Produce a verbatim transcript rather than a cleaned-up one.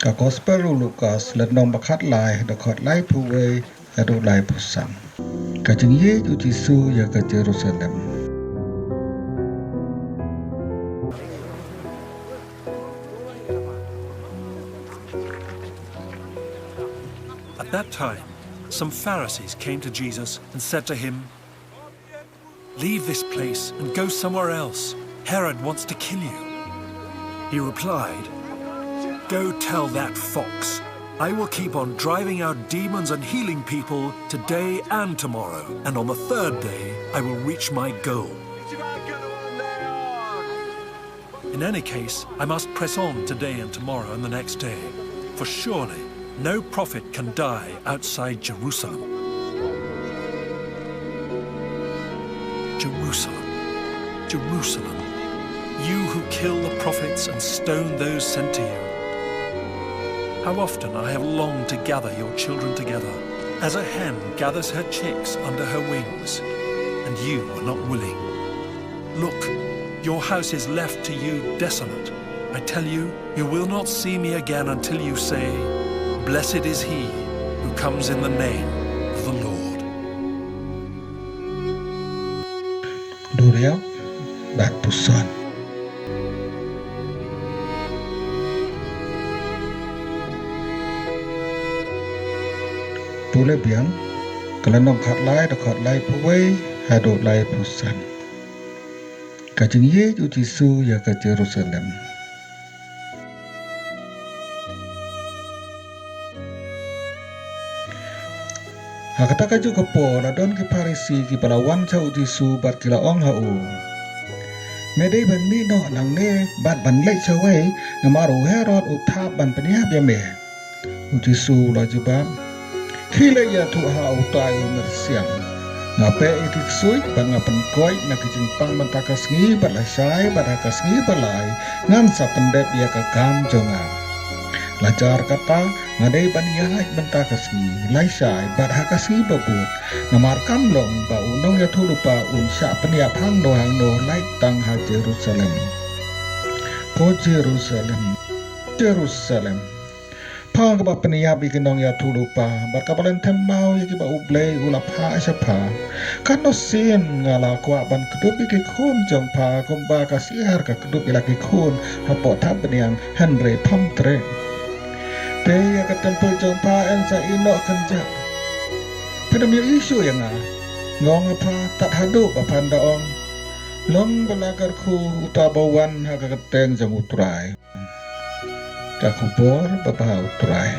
Ka Gospel u Lukas, lynnong ba khatlai, dkhot laiphew wei haduh laiphew san. Ka jingïeit u Jisu ïa ka Jerusalem. At that time, some Pharisees came to Jesus and said to him, "Leave this place and go somewhere else. Herod wants to kill you." He replied, "Go tell that fox, I will keep on driving out demons and healing people today and tomorrow, and on the third day I will reach my goal." In any case, I must press on today and tomorrow and the next day, for surely no prophet can die outside Jerusalem. Jerusalem, Jerusalem, you who kill the prophets and stone those sent to you. How often I have longed to gather your children together, as a hen gathers her chicks under her wings, and you were not willing. Look, your house is left to you desolate. I tell you, you will not see me again until you say, "Blessed is he who comes in the name of the Lord." Duriaw bad puson. Pule biang, ka lynnong khatlai, dkhot laiphew wei haduh laiphew san. Ka jingïeit u Jisu ïa ka Jerusalem. Ha kata ka juh ka por la don ki Pharisi kiba la wan sha u Jisu bad ki la ong ha u, "Me dei ban mih noh nangne bad ban leit shawei, namar u Herod u thap ban pynïap ïa me." U Jisu u la jubab, "Khie leit ïathuh ha utai u myrsiang, 'Nga peh ïa ki ksuid bad nga pynkoit na ki jingpang mynta ka sngi bad lashai, bad ha ka sngi ba lai ngan sa pyndep ïa ka kam jong nga. Lada kata, nga dei ban ïaid mynta ka sngi, lashai bad ha ka sngi ba bud, namar kam long ba u nongïathuhlypa un shah pynïap hangno hangno, lait tang ha Jerusalem.' Ko Jerusalem, Jerusalem, pha kaba pynïap ïa ki nongïathuhlypa bad kaba lynthem maw ïa kiba U Blei u la phah sha pha, katno sien nga la kwah ban kdup ïa ki khun jong pha kumba ka syiar ka kdup ïa la ki khun hapoh thapniang, hynrei pham treh. Te ïa ka templ jong pha yn sa ïehnoh kynjah. Phin ym ïohi shuh ïa nga. Nga ong ïa pha, tad haduh ba phan da ong, 'Long ba la kyrkhu uta ba wan ha ka kyrteng jong U Trai.'" Ka khubor babha U Trai.